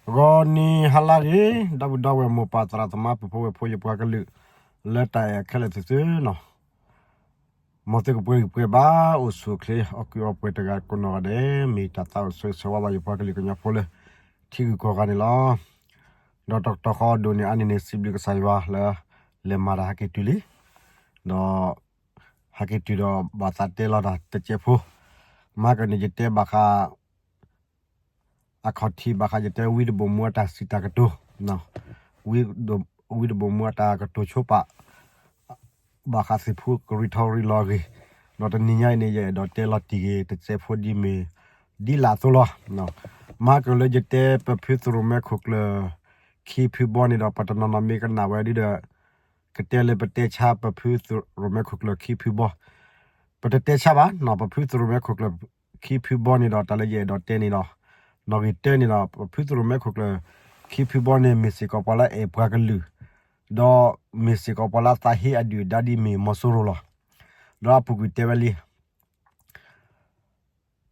ဂီၤနံၤဟါလၢအဂ့ၤ, ဒီပုၢ်ဒီဝဲၢ်မိၢ်ပၢ်သရၣ်သမါ ပုၢ်ဖိဝဲၢ်ဖိ ယပှၤကလုာ်လၢတၢ်အဲၣ်ခဲလၢာ်သ့ၣ်သုနီၤ, မ်သုကပှဲၤဂံၢ်ပှဲၤဘါ အိၣ်ဆူၣ်အိၣ်ချ့ အီၣ်ကုးအီပှဲၤတဂၤကိးနီၢ်ဂၤဒဲး, မ့ၢ်တၢ်သးအိၣ်ဆၢဂ့ၤဆၢဝါဘၣ် ယပှၤကလုာ်ကညီဖိလၢ ထံဂုၤကီၢ်ဂၤန့ၣ်လီၤ. ဒီးတကတီၢ်ဃီဒိၣ်န့ၢ်အါန့ၢ်န့ၣ် စံးဘျုးကစၢ်ယွၤလၢ လဲၤမၤတၢ်ဟဲက့ၤတုၤလံ, ဒီး ဟဲက့ၤတုၤဒီးဘၣ်သးတဲလီၤတၢ်တစဲးဖိ, မၤကန့ၣ်ယတဲဘၣ်ဃး အခီၣ်ထံးဘၣ်ဃး ယတဲဝံတဘိၣ်မူအတၢ်စံးတၢ်ကတိၤ, ဝံတဘိၣ်မူအတၢ်ကတိၤဆိပာ် ဘၣ်ဃးသ့ၣ်ဖူကရံၣ်ထီရံၣ်လီၤအဂ့ၢ်, ဒီးတနံၤညါအံၤန့ၣ် ယအဲၣ်ဒိးတဲလီၤတံၢ်ဂ့ၤတစဲးဖိဒ်မ့ၢ် ဒ်လာ်အသိးလီၤ. မၤကလၢယတဲပဖုသရိၣ်မဲခိၣ်ကျၢၢ် ခံဖုဘီန့ၣ်ဒီး ပှၤတနီၤနီၤမ့ၢ်ကနၣ်ဝဲဒ်ဒီး ကတဲလၢပတဲဆါပဖုသရိၣ်မဲခိၣ်ကျၢၢ်ခံဖုဘီ, ပတတဲဆါဘၣ်နီၤ, ပဖုသရိၣ်မဲခိၣ်ကျၢၢ်ခံဖုဘီန့ၣ်ဒီး တၢ်လၢယအဲၣ်ဒိးတဲန့ၣ်ဒီး နီၣ်ဂံၢ်တၢန့ၣ်ဒီး ပဖုသရိၣ်မဲခိၣ်ကျၢၢ်ခံဖုဘီန့ၣ် မ့ၢ်စ့ၢ်ကီးပှၤလၢအဲၣ်ပှၤကလုာ်, ဒီးမ့ၢ်စ့ၢ်ကီးပှၤလၢသးဟ့အဒုၣ်အဒါဒ်မ့ၢ်မီၤစိရိၤလီၤ. ဒီးအပူၤကွံာ်တဲဝဲလံ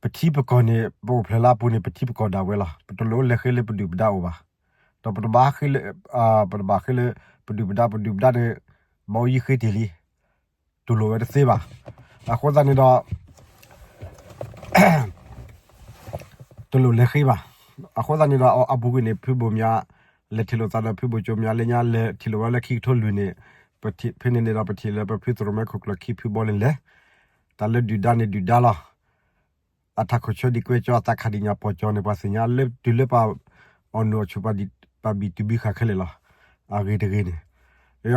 ပထံပကီၢ်န့ၣ် ပအိၣ်ဖျဲၣ်လၢအပူၤန့ၣ် ပထံပကီၢ်ဒၣ်ဝဲလီၤ. ပတလိၣ်လဲၤဃ့လၢပဒုၣ်ပဒါအိၣ်ဘၣ်. ဒီးပတဘၣ်ဃ့လၢ ပတဘၣ်ဃ့လၢ ပဒုၣ်ပဒါ, ပဒုၣ်ပဒါန့ၣ် ဘၣ်အိၣ်ယံၤဃ့တ့ၢ်လံ, တူၢ်လိာ်ဝဲတသ့ဘၣ်. အဃိသတးန့ၣ်ဒီး တလိၣ်လဲၤဃ့ဘၣ်. အဃိသတးန့ၣ်ဒီး အပူၤကွံာ်န့ၣ် ဖုဘိၣ်မၠး လဲၤထံၣ်လိာ်သးဒီးဖုဘိၣ်ကၠိမၠးလၢညါ လဲၤထံၣ်လိာ်ဝဲလၢခံကထိလွံၢ်န့ၣ်, ဖဲန့ၣ်န့ၣ်ဒီး ပထံၣ်လၢပဖုသရိၣ်မဲခိၣ်ကျၢၢ်ခံဖုဘီန့ၣ်လဲၤ, တၢ်လၢဒုၣ်ဒါန့ၣ်ဒုၣ်ဒါလီၤ. အထးခိၣ်ဆၢဒံးကွဲကၠီ အသးခးဒံးညၣ်ပီၢ်ကၠီန့ၣ် ပှၤသ့ၣ်ညါလၢတုၤလၢပှၤအီၣ်နုာ်အီၣ်ဆူၣ် ပာ်ဘံၣ်တုၤဘံၣ်ဃာ်ခဲလၢာ်လီၤ. အဂ့ၤတဂ့ၤန့ၣ်,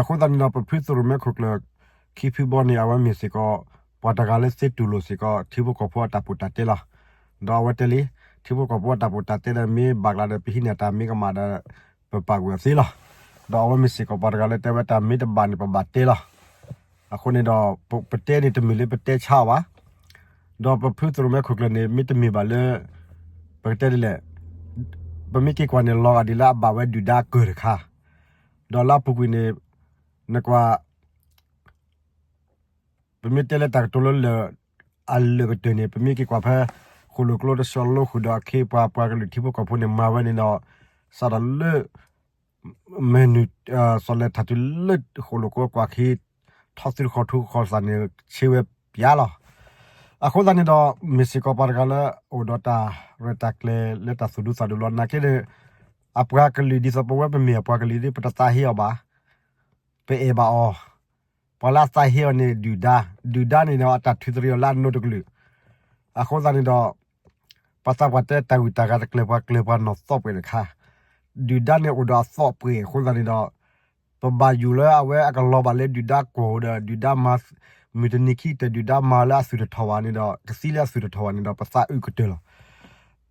အဃိသတးန့ၣ်ဒီး ပဖုသရိၣ်မဲခိၣ်ကျၢၢ်ခံဖုဘီန့ၣ် အဝဲမ့ၢ်စ့ၢ်ကီး ပှၤတဂၤလၢသ့တူၢ်လိာ်စ့ၢ်ကီး ထံဖိကီၢ်ဖိအတၢ်ပူၤတၢ်တဲလီၤ. ဒီးအဝဲတဲလံ, ထံဖိကီၢ်ဖိအတၢ်ပူၤတၢ်တဲဒီး မ့ၢ်ဘၣ်ကျါဒီး ပဟံးန့ၢ်တၢ်မ့ၢ်ကမၣ်ဒီး ပပာ်ကွံာ်အီၤသ့လီၤ. ဒီးအဝဲမ့ၢ်စ့ၢ်ကီးပှၤတဂၤလၢတဲဝဲတၢ်မ့ၢ်တဘၣ်န့ၣ် ပဘၣ်တဲလီၤ. အဃိန့ၣ်ဒီး ပတဲန့ၣ်တမ့ၢ်လၢပတဲဆါအီၤဘၣ်. ဒီးပဖုသရိၣ်မဲခိၣ်ကျၢၢ်န့ၣ် မ့တမ့ၢ်ဘၣ်လၢ ပကတဲဒ်လဲၣ်, ပမ့ၢ်က့ၤကွၢ်န့ၣ် လီၤဂာ်ဒ်လၢအဘၣ်ဝဲဒုၣ်ဒါကၢၢ်တခါ, ဒီးလၢအပူၤကွံာ်န့ၣ် နကွၢ် ပမ့ၢ်တဲလၢတၢ်ကတိၤလၢလၢာ် အလၢာ်ကတၢၢ်န့ၣ် ပမ့ၢ်က့ၤကွၢ်ဖဲ ဃိၣ်လိာ်ကျိတဆီလိဃုာ်ဒီးအခ့အပှၤ ပှၤကလုာ်ထံဖိကီၢ်ဖိန့ၣ် မၤဝဲန့ၣ်ဒီး စးထီၣ်လၢ မဲာ်နုာ် စီၤလဲၤထးတုၤလၢဃိၣ်လိာ်ကျိကွၢ်ခံ ထီသုတဃီၤထူဃီၤသးန့ၣ် ဆ့ဝဲပၠးလီၤ. အဃိသတးန့ၣ်ဒီး မ့ၢ်စ့ၢ်ကီးပှၤတဂၤလၢအိၣ်ဒီးတၢ်ရဲၣ်တၢ်ကျဲၤလၢတၢ်သူၣ်ဒူသးဒူလီၤ. နာ်က့န့ၣ် အပှၤကလုာ်ဒ်သိးပဝဲပမ့ၢ်အပှၤကလုာ်ဒ် ပတသးဟ့အီၤဘၣ်, ပအဲၣ်ဘၣ်အီၤ. ပှၤလၢအသးဟ့အီၤန့ၣ် ဒုၣ်ဒါ, ဒုၣ်ဒါန့ၣ်ဒီးအတၢ်ထုးသရံးအီၤလၢအနိးတကလုာ်. အဃိသတးန့ၣ်ဒီး ပှၤသးပှၢ်တဲတၢ်ဂုၤတၢ်ဂၤတကျၢၤပှၤ ကျၢၤပှၤနီၢ်သီပှဲၤတခါ, ဒုၣ်ဒါန့ၣ်အိၣ်ဒီးအသီၣ်ပှဲၤအဃိသတးန့ၣ်ဒီး ပဘၣ်ယိၣ်လၢအဝဲအကလီၤဘၣ်လၢဒုၣ်ဒါကွီၢ်ဒီး ဒုၣ်ဒါမၤ မုၢ်တနံၤခံကတၢၢ် ဒုၣ်ဒါမၤလၢအသုးတထီၣ်ဘၣ်န့ၣ်ဒီး ကသံလၢအသုးတထီၣ်ဘၣ်န့ၣ်ဒီး ပသးအုးကတၢၢ်လီၤ.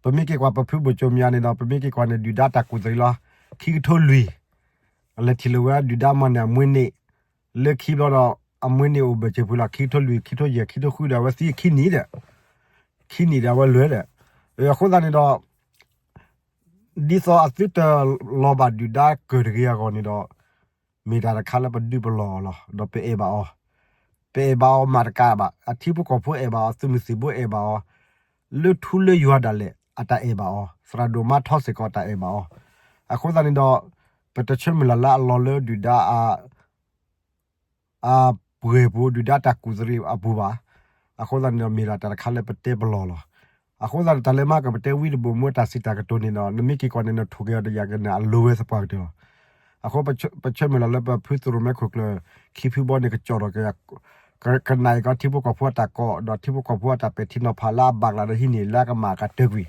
ပမ့ၢ်က့ၤကွၢ်ပဖုဘိၣ်ကၠိမၠးန့ၣ်ဒီး ပမ့ၢ်က့ၤကွၢ်န့ၣ် ဒုၣ်ဒါတၢ်ကူၣ်သရံးလီၤ. ခံကထိလွံၢ် အလဲၤထံၣ်လိာ်ဝဲဒုၣ်ဒါမၤန့ၣ်အမွေးနေ့ လၢခံဘျီဒီး အမွေးနေ့အိၣ်ဘၢၣ်စၢၤပူၤလီၤ. ခံကထိလွံၢ် ခံကထိယဲၢ် ခံကထိဃုဒီး အဝဲသံခံနံၣ်ဒီး ခံနံၣ်ဒီးအဝဲလဲၤဒီး အဃိသတးန့ၣ်ဒီး ဒ်သိးအသုတလီၤဘၣ်ဒုၣ်ဒါကၢၢ်တဂ့ၤအဂီၢ်န့ၣ်ဒီး မ့ၢ်တၢ်တခါလၢပဒုးပလီၢ်အီၤလီၤ. ဒီးပအဲၣ်ဘၣ်အီၤ, ပအဲၣ်ဘၣ်အီၤမးတကးဘၣ်. အထံဖိကီၢ်ဖိအဲၣ်ဘၣ်အီၤ, သုးမုၢ်သံၣ်ဘိအဲၣ်ဘၣ်အီၤ, လၢထူလၢယွၤဒၣ်လဲာ် အတၢ်အဲၣ်ဘၣ်အီၤ, သရၣ်ဒိၣ်မါထီစ့ၢ်ကီးတၢ်အဲၣ်ဘၣ်အီၤ. အဃိသတးန့ၣ်ဒီး ပတဆၢမုၢ်လၢ်လၢအလီၤလၢဒုၣ်ဒါအ အပှဲၤပူၤ ဒုၣ်ဒါတၢ်ကူၣ်သရံးအပူၤဘၣ်. အဃိသတးန့ၣ်ဒီး မ့ၢ်ဒၣ်တၢ်တခါလၢပတဲပလီၢ်လီၤ. အဃိသတးန့ၣ် တၢ်လၢမၤကပတဲဝံတဘိၣ်မူတၢ်စံးတၢ်ကတိၤန့ၣ်ဒီး နမ့ၢ်က့ၤကွၢ်န့ၣ် နထိၣ်က့ၤအီၤတယာ်က့ၤန့ၣ် အလိၤဝဲသပှၢ်ကတၢၢ်လီၤ. အဃိ ပဆၢမုၢ်လၢ်လၢပဖုသရိၣ်မဲခိၣ်ကျၢၢ် ခံဖုဘီန့ၣ် ကကၠီၣ်ထီၣ်က့ၤ ကနၣ်အံၤကီး ထံဖိကီၢ်ဖိအတၢ်ကိး ဒီးထံဖိကီၢ်ဖိအတၢ်ပဲာ်ထံနီၤဖးလၢအဘၣ်ကျါဒီးဟံးန့ၢ်လၢအကမၣ်ကတၢၢ်ကွံာ်,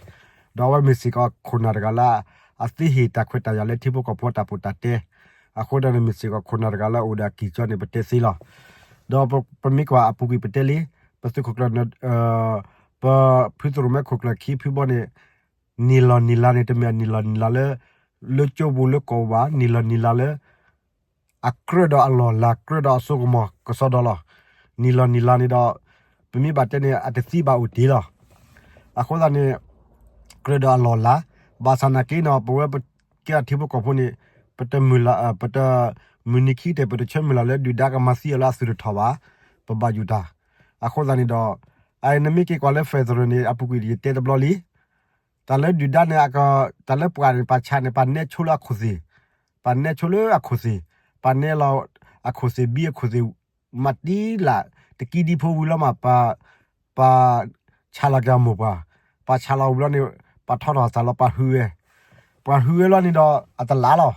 ဒီးအဝဲမ့ၢ်စ့ၢ်ကီးခိၣ်နၢ်တဂၤလၢ အသ့ဟ့ၣ်တၢ်ခွဲးတၢ်ယာ်လၢထံဖိကီၢ်ဖိအတၢ်ပူၤတၢ်တဲ, အဃိဒီးန့ၣ် မ့ၢ်စ့ၢ်ကီးခိၣ်နၢ်တဂၤလၢအအိၣ်ဒီးအကံၢ်ကၠီန့ၣ် ပတဲသ့လီၤ. ဒီးပမ့ၢ်ကွၢ်အပူၤကွံာ်ပတဲလံ, ပသုးခိၣ်ကျၢၢ် ပဖုသရိၣ်မဲခိၣ်ကျၢၢ်ခံဖုဘီန့ၣ် နံၣ်လီၤနံၣ်လါန့ၣ် တမ့ၢ်အနံၣ်လီၤနံၣ်လါလၢ လၢကၠိပူၤလၢကီၢ်ပူၤဘၣ်, နံၣ်လီၤနံၣ်လါလၢ အကြၢးဒီးအလီၢ်လၤ ကြၢးဒီးအစိကမီၤကစီဒီလီၤ. နံၣ်လီၤနံၣ်လါန့ၣ်ဒီး ပမ့ၢ်ဘၣ်တဲန့ၣ် အတသံဘၣ်အိၣ်တ့ၢ်လီၤ. အဃိသတးန့ၣ် ကြၢးဒီးအလီၢ်လၤ, ဘၣ်ဆၣ်နာ်က့န့ၣ် ပဝဲပကဲထံဖိကီၢ်ဖိန့ၣ် ပတမုၢ်လၢ် ပတ မုၢ်နံၤခံကတၢၢ် ပတဆၢမုၢ်လၢ်လၢဒုၣ်ဒါကမၤသံအီၤလၢအသုးတထီၣ်ဘၣ်, ပဘၣ်ယိၣ်တၢ်. အဃိသတးန့ၣ်ဒီး အနမ့ၢ်က့ၤကွၢ်လၢ federal န့ၣ် အပူၤကွံာ်ယတဲတဘျီလံ တၢ်လၢဒုၣ်ဒါန့ၣ် တၢ်လၢပှၤန့ၣ် ပှၤဆးန့ၣ် ပှၤနဲဆိလၢအခိၣ်သ့ၣ်, ပှၤနဲဆိလၢအခိၣ်သ့ၣ်, ပှၤနဲလီၤအခိၣ်သ့ၣ် ဘံအခိၣ်သ့ၣ် မၤတံၢ်လၢ် တကံဒံဖိဝံၤလီၤမး ပှၤဆးလီၤက့ၤအမိၢ်ပှၢ်, ပှၤဆးလီၤဝံၤလီၤန့ၣ် ပှၤထီထီၣ်သးလီၤ ပှၤဟုဝဲ, ပှၤဟုဝဲလီၤန့ၣ်ဒီး အတလးလီၤ.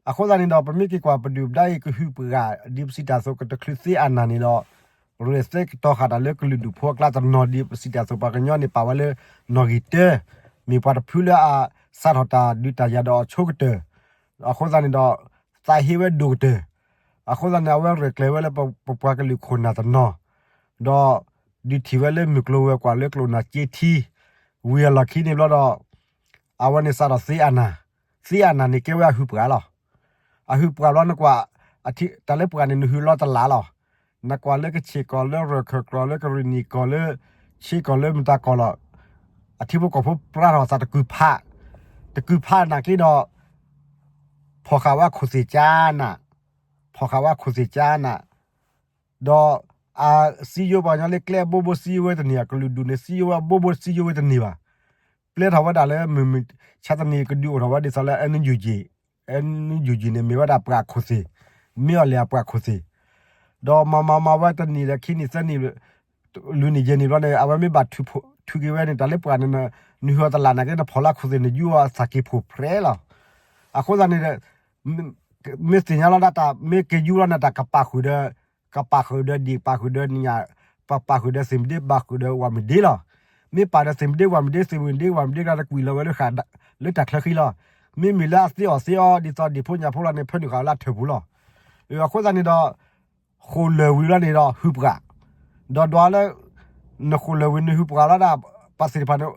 အဃိသတးန့ၣ်ဒီး ပမ့ၢ်က့ၤကွၢ်ပဒုၣ်ပဒါအံၤ ကဟုၣ်ပှၤ ဒ်ပစံးတၢ်အသိး ကတချုးသ့အနၢ်န့ၣ်ဒီး ရဲၣ်သဲကတီၤဃာ်တၢ်လၢကလုာ်ဒူၣ်ဖိအကျါတနီၤ ဒ်ပစံးတၢ်အသိး ပှၤကညီန့ၣ် ပာ်ဝဲလၢ နီၣ်ဂံၢ်တၢ, မ့ၢ်ပှၤတဖုလၢအစးထီၣ်တၢ်ဒုးတၢ်ယၤဒီးအဆိကတၢၢ်, အဃိသတးန့ၣ်ဒီး သးဟ့ဝဲဒိၣ်ကတၢၢ်, အဃိသတးန့ၣ် အဝဲရဲၣ်ကျဲၤဝဲလၢပပှၤကလုာ်ခိၣ်နၢ်တနီၤ, ဒီးဒုးထံၣ်ဝဲလၢမုၢ်ကျိၤဝဲၤကွာ်လၢကျိၣ်နၢ်ကၠ့ထံ, ဝံၤအလီၢ်ခံန့ၣ်ဘျီဒီး အဝဲန့ၣ်စးထီၣ်သ့အနၢ်, သ့အနၢ်န့ၣ်ကဲဝဲအဟုၣ်ပှၤလီၤ. အဟုၣ်ပှၤဘျီနကွၢ် တၢ်လၢပှၤန့ၣ် နဟုၣ်လီၤတလးလီၤ. နကွၢ်လၢကဆ့ၣ်ကီၢ် လၢရၢၢ်ခၢၣ်ကီၢ် လၢကရ့ၣ်နံၣ်ကီၢ် လၢဆ့ကီၢ် လၢမတၤကီၢ်လီၤ. အထံဖိကီၢ်ဖိပြါထီၣ်သးတကုၢ်ဖး, တကုၢ်ဖးနာ်က့ဒီး ဖီၣ်ဃာ်ဝဲအခိၣ်သ့ၣ်ကၠါနး, ဖီၣ်ဃာ်ဝဲအခိၣ်သ့ၣ်ကၠါနး, ဒီးအစံယိပှၤကညီလၢကျဲအဘိဘိစံယိဝဲတန့ၢ် အကလုာ်ဒူၣ်န့ၣ် စံယိဝဲအဘိဘိစံယိဝဲတန့ၢ်ဘၣ်. ပျဲထီၣ်ဝဲဒၣ်လၢမုၢ်မဆါတနံၤကဒုးအိၣ်ထီၣ်ဝဲဒ်သိးလၢ NUG, NUG န့ၣ်မ့ၢ်ဝဲဒၣ်ပှၤအခိၣ်သ့ၣ်, မ့ၢ်အီၤလဲၣ်အပှၤအခိၣ်သ့ၣ်, ဒီးမၤမၤမၤဝဲတနံၣ်ဒီးခံနံၣ်သၢနံၣ် လွံၢ်နံၣ်ယဲၢ်နံၣ်ဘျီန့ၣ် အဝဲမ့ၢ်ဘၣ်ထုးက့ၤဝဲန့ၣ် တၢ်လၢပှၤန့ၣ် နဟုၣ်အီၤတလးနာ်က့ နဖီၣ်လၢအခိၣ်သ့ၣ် နယူးအီၤအသးက့ၤဖိၣ်ဖြဲလီၤ. အဃိသတးန့ၣ် မ့ၢ်သ့ၣ်ညါလီၤဒၣ်တၢ် မ့ၢ်က့ၤယူးလီၤန့ၣ် တၢ်ကပာ်ဃုာ်ဒီး, ကပာ်ဃုာ်ဒီးဒံၣ် ပာ်ဃုာ်ဒီးနံၣ်ညါ, ပပာ်ဃုာ်ဒီးသ့ၣ်မုၢ်ဒ့ ပာ်ဃုာ်ဒီးဝၣ်မုၢ်ဒ့လီၤ. မ့ၢ်ပာ်ဒီးသ့ၣ်မုၢ်ဒ့ဝၣ်မုၢ်ဒ့ သ့ၣ်မုၢ်ဒ့ဝၣ်မုၢ်ဒ့ကဒီး တကွံာ်လီၤဝဲလၢဃာ် လၢတၢ်ချၢဃံလီၤ. မ့မ့ၢ်လၢအသ့အီၣ်သ့အီ ဒ်သိးဒံၣ်ဖိညၣ်ဖိလီၤန့ၣ် ဖၢနုာ်ဃာ်လၢအထၢၣ်ပူၤလီၤ. အဃိသတးန့ၣ်ဒီး ဃိၣ်လၢာ်ဝံၤလီၤန့ၣ်ဒီး ဟုၣ်ပှၢ်, ဒီးဒွးလၢ နဃိၣ်လၢာ်ဝံၤ နဟုၣ်ပှၢ်လီၤဒၣ် ပှၤသ့ၣ်တဖၣ်န့ၣ်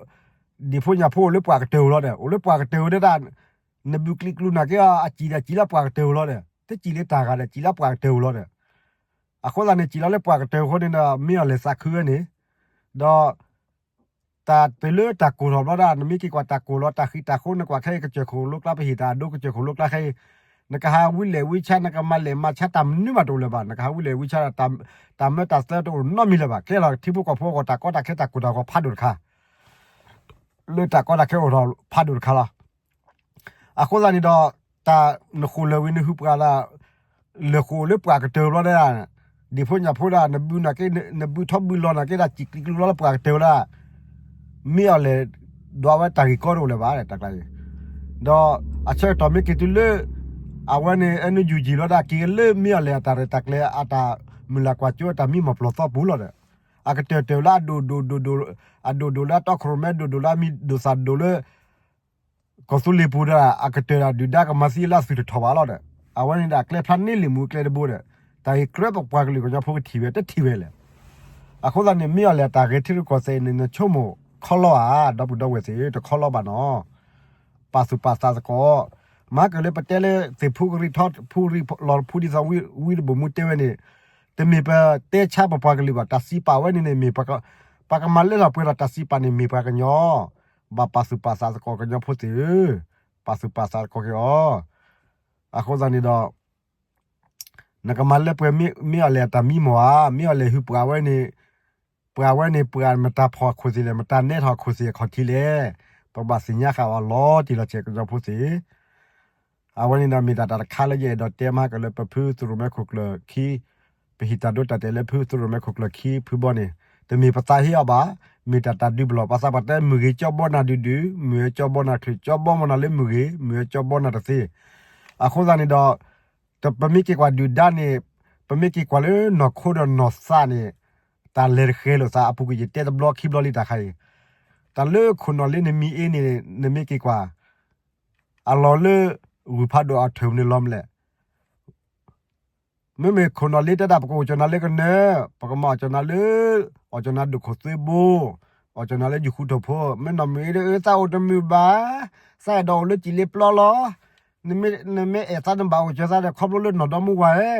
ဒံၣ်ဖိညၣ်ဖိအိၣ်လၢပှၢ်ကတၢၢ်ဧိၤလီၤဒီး အိၣ်လၢပှၢ်ကတၢၢ်ဧိၤဒီး နဘုးကျံးကျူးနာ်က့ အစံၣ်ဒီးစံၣ်လၢပှၢ်ကတၢၢ်ဧိၤလီၤဒီး တစံၣ်လၢတၢ်ဂၤဒီး စံၣ်လၢပှၢ်ကတၢၢ်ဧိၤလီၤဒီး အဃိသတးန့ၣ် စံၣ်လီၤလၢပှၢ်ကတၢၢ်အဃိန့ၣ်ဒီး မ့ၢ်အီၤလဲၤသးခုဝဲန့ၣ်, ဒီး တၢ်တုၤလၢတၢ်ကိၢ်ထီၣ်ဘျီဒၣ် နမ့ၢ်က့ၤကွၢ်တၢ်ကိၢ်လီၤ တၢ်ဃံးတၢ်ဃိ နကွၢ်ခဲအံၤ ကစၢၢ်ခိၣ်လိကျါ ပဟ့ၣ်တၢ်အဒိ ကစၢၢ်ခိၣ်လိကျါခဲအံၤ နကဟးဝံလဲၤဝံဆါ နကမၤလဲၤမၤဆါ တၢ်မနုၤမးတအိၣ်လၢၤဘၣ်. နကဟးဝံလဲၤဝံဆါ တၢ်မၢတၢ်သၢတအိၣ်နီတမံၤလၢၤဘၣ်. ကဲလီၤထံဖိကီၢ်ဖိအဂီၢ် တၢ်ကီတၢ်ခဲ တၢ်ကိၢ်တၢ်ဂီၤဖးဒိၣ်တခါ လၢတၢ်ကီတၢ်ခဲအိၣ်ထီၣ်ဖးဒိၣ်တခါလီၤ. အဃိသတးန့ၣ်ဒီး တၢ်နဃိၣ်လၢာ်ဝံၤ နဟုၣ်ပှၢ်လၢ လၢာ်ဃိၣ်လၢပှၢ်ကတၢၢ်ဘျီဒၣ် ဒံၣ်ဖိညၣ်ဖိဒၣ် နဘုးနာ်က့ နဘုးထီဘုးလီၤနာ်က့ဒၣ် စံၣ်ကျံးကျူးလီၤလၢပှၢ်ကတၢၢ်လၢ မ့ၢ်အီၤလဲၤဒွးဝဲတၢ်ဂ့ၢ်ကီတအိၣ်လၢၤဘၣ် တၢ်ကျါအံၤ, ဒီးအဆၢကတီၢ်မ့ၢ်က့ၤတုၤလၢ အဝဲန့ၣ် NUG လီၤဒၣ်က့ၤလၢမ့ၢ်အီၤလဲၤအတၢ်ရဲၣ်တၢ်ကျဲၤ အတၢ်မုၢ်လၢ်ကွၢ်စိ အတၢ်မံမီၢ်ပျီၢ်သီပူၤလီၤဒီး အကတၢၢ်တၢၢ်လၢအဒိၣ်ဒိၣ်ဒိၣ်ဒိၣ် အဒိၣ်ဒိၣ်လၢအတီခိၣ်ရိၣ်မဲ ဒိၣ်ဒိၣ်လၢ ဒိၣ်သၣ်ဒိၣ်လၢ ကီၢ်သူလ့ၤပူၤဒီး အကတၢၢ်ဒၣ်ဒုၣ်ဒါကမၤသံလၢအသုးတထီၣ်ဘၣ်လီၤဒီး အဝဲန့ၣ်ဒၣ်ကျဲဖျါန့ၢ်လံာ်မူကျဲတဘိဒီး တၢ်အံၤကြၢးပပှၤကလုာ်ကညီဖိကထံၣ်ဝဲ တထံၣ်ဝဲလဲၣ်. အဃိသတးန့ၣ် မ့ၢ်အီၤလဲၤတၢ်ဂဲၤထံရူၢ်ကီၢ်သဲးအံၤန့ၣ် နဆိကမိၣ်ခီလီၤဧါ ဒီပုၢ်ဒီဝဲၢ်သ့ၣ် တခီလီၤဘၣ်နီၤ ပာ်သူၣ်ပာ်သးသကိး မၤကလၢပတဲလၢသ့ၣ်ဖူကရံၣ်ထီၣ်ဖူကရံၣ်လီၤဖူဒ်သိးဝံတဘိၣ်မူတဲဝဲန့ၣ် တမ့ၢ်ပတဲဆါပပှၤကလုာ်ဘၣ် တၢ်စံးပာ်ဝဲန့ၣ်န့ၣ်မ့ၢ် ပှၤကမၤလၢထီၣ်ပှဲၤထီၣ်တၢ်စံးပာ်န့ၣ်မ့ၢ်ပှၤကညီ ဘၣ်ပာ်သူၣ်ပာ်သးသကိးကညီဖိသ့ၣ်ဧၢ, ပာ်သူၣ်ပာ်သးသကိးက့ၤအီၤ, အဃိသတးန့ၣ်ဒီး နကမၤလၢပှဲၤမ့ၢ်အီၤလဲၣ်အတၢ်မံမီၢ်ဧါ, မ့ၢ်အီၤလဲၣ်ဟုၣ်ပှၢ်ဝဲန့ၣ်, ပှၤဝဲန့ၣ် ပှၤမတၤဖီၣ်အခိၣ်သ့ၣ်လဲၣ်, မတၤနဲထီၣ်အခိၣ်သ့ၣ်အခီၣ်ထံးလဲၣ်, ပဘၣ်သ့ၣ်ညါဃာ်အီၤလီၤတံၢ်လီၤဆဲးကညီဖိသ့ၣ် အဝဲန့ၣ်ဒီးမ့ၢ်တၢ်တၢ်တခါလၢယအဲၣ်ဒိးတဲမးကလၢပဖုသုးရိၣ်မဲခိၣ်ကျၢၢ်ခံ, ပဟံးတၢ်ဒိတၢ်တဲာ်လၢဖုသုးရိၣ်မဲခိၣ်ကျၢၢ်ခံဖုဘီန့ၣ်, တမ့ၢ်ပသးဟ့အီၤဘၣ်, မ့ၢ်တၢ်တၢ်ဒုးပလီၢ်, ပှၤသးပှၢ်တဲမုၢ်ဂ့ၤကၠီဘီနၤဒုးဒုး, မုၢ်ဝဲကၠီဘီနၤချုး, ကၠီဘီမနၤလၢမုၢ်ဂ့ၤ, မုၢ်ဝဲကၠီဘီနၤတသ့. အဃိသတးန့ၣ်ဒီး ပမ့ၢ်က့ၤကွၢ်ဒုၣ်ဒါန့ၣ်, ပမ့ၢ်က့ၤကွၢ်လၢနီၢ်ခိဒီးနီၢ်သးန့ၣ်, တၢ်လဲၤတဃဲၤလိာ်သးအပူၤကွံာ် ယတဲတဘျီခံဘျီလံတၢ်ခါအံၤ, တၢ်လၢခိၣ်နီၣ်လ့နမံၤအ့န့ၣ် နမ့ၢ်က့ၤကွၢ် အလီၢ်လၢဂုၢ်ဖးဒိၣ်အီၣ်ထၢၣ်မနုၤလီၤမလဲၣ်. မ့မ့ၢ်ခိၣ်နီၣ်လ့တဲဒၣ် ပကအိၣ်ကၠီၣ်နၤလၢကနၢ, ပကမၤအီၣ်ကၠီၣ်နၤလၢ, အီၣ်ကၠီၣ်နၤဒိၣ်ခိၣ်သ့ဘိ, အီၣ်ကၠီၣ်နၤလၢယုၢ်ဃူထီၣ်ဖိ, မ့ၢ်နီၢ်မုၢ်အ့ဒီး အၢသးအိၣ်တမုာ်ဘၣ်, သးအဲၣ်ဒိးအိၣ်လၢစံၣ်လ့ပျီလီၤ. နမ့ၢ်အဲၣ်သးနဘၣ်အိၣ်ကၠီၣ်သးဒီး ခီဖျိလၢနီၢ်ဒီမါဝၤဧၢ ဒီ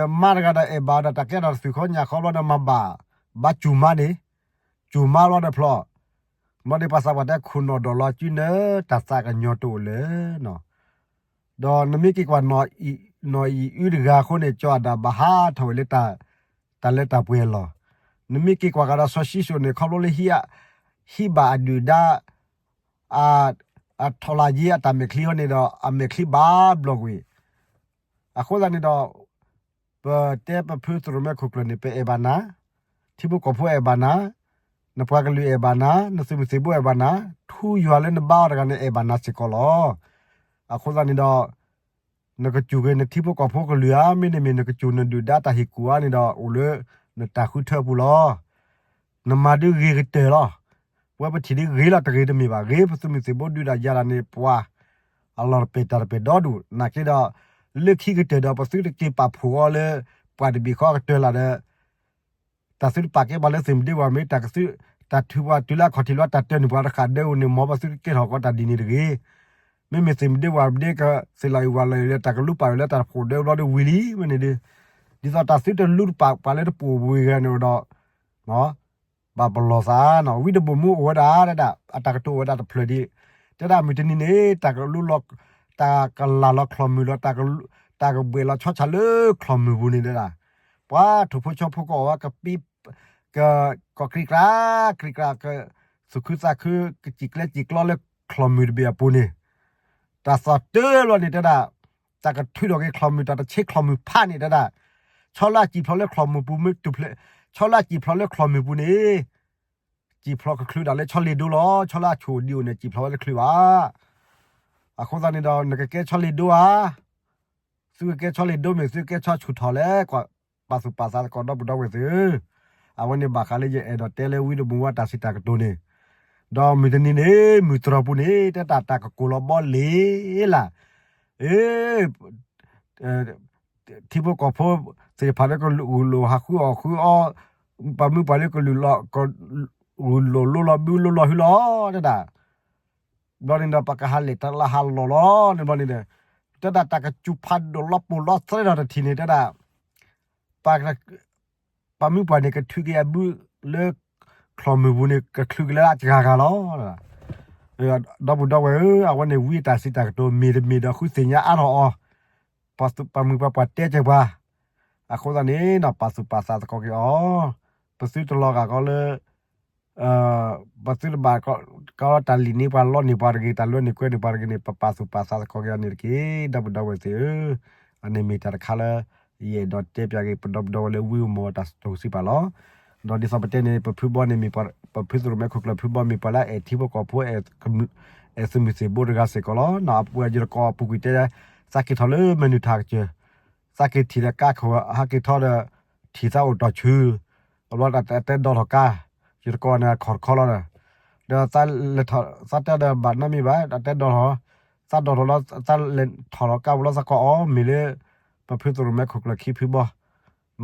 းမါတဂၤဒီးအဲၣ်ဘၣ်ဒီးတၢ်ကဲထီၣ်တသွံၣ်ဃီညၣ်ဃီဘျီဒီးမၤဘၣ်, ဘၣ်စူၢ်မါန့ၣ်, စူၢ်မါဘျီဒီးဖျီ, ဘျီဒီးပှၤသးပှၢ်တဲခိၣ်နီၣ်ဒီးလီၤစုနၢ တၢ်သးကညီၤတအိၣ်လၢၤနီၤ. ဒီးနမ့ၢ်က့ၤကွၢ် နီၢ်အံၤအုတဂၤအဃိန့ၣ် ကၠီအဒၣ်ဘၣ်ဟးထီၣ်ဝဲလၢ တၢ်လၢတၢ်ပှဲၤအလီၢ်, နမ့ၢ်က့ၤကွၢ်ကဒီးစီၤၡံၣ်စိၣ်န့ၣ် ခီဖျိလၢဟံး ဟံးဘၣ်အဒုၣ်ဒါ အ အထီၣ်လၢယ့အတၢ်မဲာ်ချံအီၤန့ၣ်ဒီး အမဲာ်ချံဘၣ်ဘျီၣ်ကွံာ်. အဃိသတးန့ၣ်ဒီး ပတဲပဖုသရိၣ်မဲခိၣ်ကျၢၢ်န့ၣ် ပအဲၣ်ဘၣ်နၤ, ထံဖိကီၢ်ဖိအဲၣ်ဘၣ်နၤ, နပှၤကလုာ်အဲၣ်ဘၣ်နၤ, နသုးမုၢ်သံၣ်ဘိအဲၣ်ဘၣ်နၤ, ထူယွၤလၢနဘါအီၤတဂၤန့ၣ် အဲၣ်ဘၣ်နၤစ့ၢ်ကီးလီၤ. အဃိသတးန့ၣ်ဒီး နကစူၢ်က့ၤနထံဖိကီၢ်ဖိကလုာ်ဧါ, မ့တမ့ၢ်နကစူၢ်နဒုၣ်ဒါတၢ်ဟ့ၣ်ကူၣ်ဧါန့ၣ်ဒီး အိၣ်လၢနတၢ်ဃုထၢအပူၤလီၤ. နမၤဒုးဂ့ၤကတၢၢ်လီၤ. ပဝဲပထံၣ်ဒ်ဂ့ၤလီၤတဂ့ၤတမ့ၢ်ဘၣ်, ဂ့ၤပသုးမုၢ်သံၣ်ဘိဒုးတၢ်ယၤတၢ်န့ၣ် ပှၤအလီၢ်တပဲာ်တၢ်တပဲာ်ဒီဒူၣ် နာ်က့ဒီး လၢခံကတၢၢ်ဒီး ပသုတက့ၤပာ်ဖှိၣ်အီၤလၢ ပှၤတဘ့ၣ်ဃီအကတၢၢ်လၢ်ဒီး တၢ်သုတပာ်ကဲပှၤလၢသုးမုၢ်ဒ့ဝဲမ့ၢ် တၢ်ကသု တၢ်ထုးပှၤတုၤလၢအခီၣ်ထံးလီၤ တၢ်တၢနုာ်ပှၤတဃၣ်ဒၢဧိၤန့ၣ် မ်ပသုတကဲထီၣ်ကီးတၢ်ဒ်န့ၣ်တဂ့ၤ. မ့မ့ၢ်သုးမုၢ်ဒ့ဝဲမ့ၢ်ဒ့ကသ့ၣ်လီၤအံၤဝၤလီၤအံၤလၢတၢ်ကလူပာ်ဝဲလၢတၢ်ဖှိၣ်ဒၢဘျီဒီးဝံၤလံဝဲန့ၣ်ဒီး ဒ်သိးတၢ်သုတလူတပာ်ပှၤလၢတပိာ်ဝ့ၤဂၤန့ၣ်ဒီး ဘၣ်ပလီၢ်သးနီၤ ဝံတဘိၣ်မူအိၣ်ဝဲဒၣ်ဒၣ် အတၢ်ကတိၤအိၣ်ဝဲဒၣ်တဖျၢၣ်ဒံး တဲဒၣ်မုၢ်တနံၤန့ၣ် တၢ်ကလူလီၤ တၢ်ကလၢ်လီၤချီၣ်မုၢ်လီၤ တၢ်ကဘှဲးလီၤဆီဆၣ်လၢချီၣ်မုၢ်ပူၤန့ၣ်ဒၣ် ပှၤထိၣ်ဖိဆီဖိကအီၣ်ဝဲကပံ က ကီၢ်ကြံကြၢ ကြံကြၢ က သူၣ်ခုသးခု ကစံၣ်ကျဲစံၣ်ကျီလၢချီၣ်မုၢ်တဘ့ၣ်အပူၤန့ၣ် တၢ်သီၣ်တၢလီၤန့ၣ်တဲဒၣ် တၢ်ကထုးထီၣ်က့ၤချီၣ်မုၢ် တၢ်တဆ့ချီၣ်မုၢ်ဖးန့ၣ်တဲဒၣ် ဆီလၢအစံၣ်ဖျိးလၢချီၣ်မုၢ်ပူၤမ့ၢ်တူၢ်ဖျဲး ဆီလၢအစံၣ်ဖျိးလၢချီၣ်မုၢ်ပူၤန့ၣ် စံၣ်ဖျိးကချုးဒၣ်လၢဆီလ့ၤဒိလီၤ ဆီလၢအဆူၣ်ဒံးအိၣ်န့ၣ် စံၣ်ဖျိးဝဲတချုးဘၣ်. အဃိသတးန့ၣ်ဒီး နကကဲဆီလ့ၤဒိဧါ သုကကဲဆီလ့ၤဒိမ့ၢ် သုကဲဆီဆူၣ်ထီၣ်လဲၣ် ပာ်သူၣ်ပာ်သးသကိးဒီပုၢ်ဒီဝဲၢ်သ့ၣ်ဧၢ, အဝဲန့ၣ်ဘၣ်ဃးလၢယအဲၣ်ဒိးတဲလၢဝံတမူဝဲတၢ်စံးတၢ်ကတိၤန့ၣ်, ဒီးမုၢ်တနံၤန့ၣ် မုၢ်တြီၤပူၤန့ၣ် တဲတၢ်တၢ်ကကိၢ်လီၤဘီလ့ၤလၢ်, အ့ ထံဖိကီၢ်ဖိသ့ၣ်တဖၣ်လၢကဂုာ်လိာ်ဟးဃုအီၣ်ဃုအီ, ပှၤမုၢ်ပှၢ်လၢကလုာ်လီၤ, ကဂုာ်လိာ်လိလီၤဘုလိလီၤဟုလီၤ, တဲဒၣ်, ဘျီန့ၣ်ဒီး ပကဟးလဲၤတလၢဟးလီၤလီၤန့ၣ်ဘျီန့ၣ်ဒီး, တဲဒၣ်တၢ်ကစူၤဖးဒိၣ်လီၤပူၤလီၤသရဲဒီးတထံၣ်န့ၣ် တဲဒၣ်, ပှၤမုၢ်ပှၢ်န့ၣ် ကထုးက့ၤအဘုလၢ ချီၣ်မုၢ်ပူၤန့ၣ် ကချုးက့ၤလၢအစှၤဂၤလီၤ. ဒီပုၢ်ဒီဝဲၢ်ဧၢ, အဝဲန့ၣ်ဝံအတၢ်စံးတၢ်ကတိၤ မ့ၢ်တမ့ၢ်ဒီးဃုသ့ၣ်ညါအါထီၣ်အီၤ, ပှၤမုၢ်ပှၢ်ပှၤတဲကဲပှၤ, အဃိသတးန့ၣ် ပာ်သူၣ်ပာ်သးသကိးက့ၤအီၤ, ပသုတလီၤဂာ်ကီးလၢ ပသုတဘၣ်ကီးတၢ်လံၣ်န့ၢ်ပှၤလီန့ၢ်ပှၤတဂ့ၤ, တၢ်လွဲန့ၢ်ကွဲန့ၢ်ပှၤတဂ့ၤန့ၣ် ပပာ်သူၣ်ပာ်သးသကိးက့ၤအီၤန့ၣ်တက့ၢ်. ဒီပုၢ်ဒီဝဲၢ်သ့ၣ်ဧၢ, အန့ၣ်မ့ၢ်တၢ်တခါလၢ ယအဲၣ်ဒိးတဲပၠးက့ၤ ပဒီပုၢ်ဒီဝဲၢ်လၢဝံဧိၤမီၤတၢ်တိၢ်စံးပာ်လီၤ. ဒီးဒ်သိးပတဲန့ၣ် ပဖုဘီန့ၣ်မ့ၢ် ပဖုသရိၣ်မဲခိၣ်ကျၢၢ်ဖုဘီမ့ၢ်ပှၤလၢအအဲၣ်ထံဖိကီၢ်ဖိ အဲၣ်သုးမုၢ်သံၣ်ဘိတဂၤစ့ၢ်ကီးလီၤ. အပှၤယတကိးအပူၤကွံာ်တဲ သးက့ၤထီၣ်လၢမဲာ်နုာ်ထၣ်ကစၢၢ် သးက့ၤထံၣ်လၢကါခိၣ်ဟးက့ၤထီၣ်ဒီး ထံၣ်သးအိၣ်တီၢ်ဆူၣ်, အဘျီတၢ်တဲဒီလီၤကါ, ယတကိးန့ၣ်အခီၣ်တခီလီၤဒီး, ဒီးသးလဲၤထီၣ် သးတဲဒီးဘၣ်နီတမံၤဘၣ်, တၢ်တဲဒီလီၤ, သးဒီလီၤလီၤ သးလဲၤထီၣ်လီၤကါဝံၤလီၤသးကိးအီၤ မ့ၢ်လၢ ပဖုသရိၣ်မဲခိၣ်ကျၢၢ်ခံဖုဘီ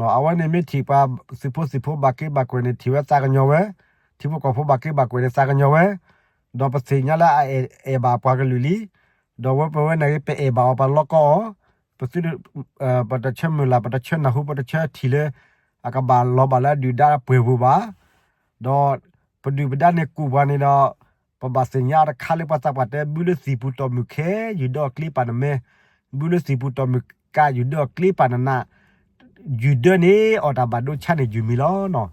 အဝဲန့ၣ်မ့ၢ်ထံၣ်ပှၤသုးဖိသံၣ်ဖိဘၣ်က့ဘၣ်ကွဲၤန့ၣ် ထံၣ်ဝဲသးကညီၤဝဲ, ထံဖိကီၢ်ဖိဘၣ်က့ဘၣ်ကွဲၤန့ၣ် သးကညီၤဝဲ, ဒီးပသ့ၣ်ညါလၢအအဲၣ်ဘၣ်ပှၤကလုာ်လံ, ဒီးဝဲပဝဲန့ၣ်ဂ့ၤ ပအဲၣ်ဘၣ်အီၤပလီကီအီၤ, ပသု ပတဆၢမုၢ်လၢ် ပတဆၢနၢ်ဟူ ပတဆၢထံၣ်လၢ အကဘၣ်လီၤဘၣ်လၢအဒုၣ်ဒါပှဲၤပူၤဘၣ်, ဒီးပဒုၣ်ပဒါန့ၣ်ကူၣ်ပှၤန့ၣ်ဒီး ပဘၣ်သ့ၣ်ညါတခါလၢပှၤသးပှၢ်တဲ ဘုလၢသံၣ်ပူၤတီၢ်မုၢ်ခဲ ယုၢ်ဒၢအီၤကျ့ပာ်နမဲ, ဘုလၢသံၣ်ပူၤတီၢ်မုၢ်ကး ယုၢ်ဒၢအီၤကျ့ပာ်နနး, ယုၢ်ဒၢန့ၣ် အီၣ်တၢ်ဘၣ်ဒိဆါန့ၣ်ယုၢ်မံၤလီၤ.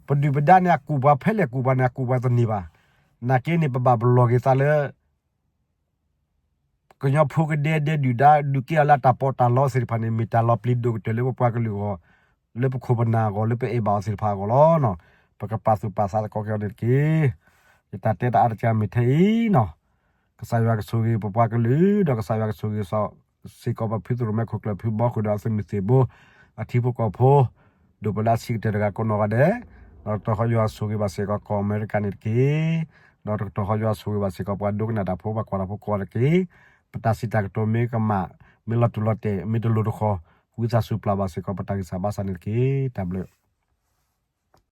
ပဒုၣ်ပဒါန့ၣ် အကူၣ်ပှၤဖဲလဲၣ်ကူၣ်ပှၤန့ၣ် အကူၣ်ပှၤတန့ၢ်ဘၣ်. နာ်က့န့ၣ် ပဘၣ်ပလီၢ်က့ၤသးလၢ ကညီဖိကဒဲဒဲဒုၣ်ဒါ ဒုးကဲအီၤလၢအတၢ်ပီးတၢ်လီသ့ၣ်တဖၣ်န့ၣ် မ့ၢ်တၢ်လီၤပျံၤဒိၣ်ကတၢၢ်လၢပပှၤကလုာ်အဂီၢ်, လၢပခိၣ်ပနၢ်အဂီၢ် လၢပအဲၣ်ဘၣ်အီၤသ့ၣ်တဖၣ်အဂီၢ်လီၤ. ပကပာ်သူၣ်ပာ်သးသကိးက့ၤအီၤန့ၣ်တက့ၢ်. ယတၢ်တဲတၢ်အါတက့ၢ်မ့ၢ်ထဲအံၤနီၤ, ကစၢ်ယွၤကဆိၣ်ဂ့ၤပပှၤကလုာ် ဒီးကစၢ်ယွၤကဆိၣ်ဂ့ၤစ့ၢ်ကီးပဖုသရိၣ်မဲခိၣ်ကျၢၢ်ဖုဘီဃုာ်ဒီးအသုးမုၢ်သံၣ်ဘိ အထံဖိကီၢ်ဖိ ဒိၣ်ပလၢအဆံးကတၢၢ်တဂၤကိးနီၢ်ဂၤဒဲး, ဒီးတကတီၢ်ဃီယွၤဆိၣ်ဂ့ၤဘၣ်စ့ၢ်ကီးကီၢ်အမဲရကၤန့ၣ်တက့ၢ်. ဒီးတကတီၢ်ဃီယွၤဆိၣ်ဂ့ၤဘၣ်စ့ၢ်ကီးပှၤဒိကနၣ်တၢ်ဖိ ပှၤကွၢ်တၢ်ဖိကိးဂၤတက့ၢ်. ပတၢ်စံးတၢ်ကတိၤမ့ၢ်ကမၣ်, မ့ၢ်လီၤတူာ်လီၤတဲာ်, မ့ၢ်တလိၤတဃီၤ, ဝံသးစူၤပျၢ်ဘၣ်စ့ၢ်ကီးပတၢ်ဂံၢ်စၢ်ဘါစၢ်န့ၣ်တက့ၢ်. တၢ်ဘျုး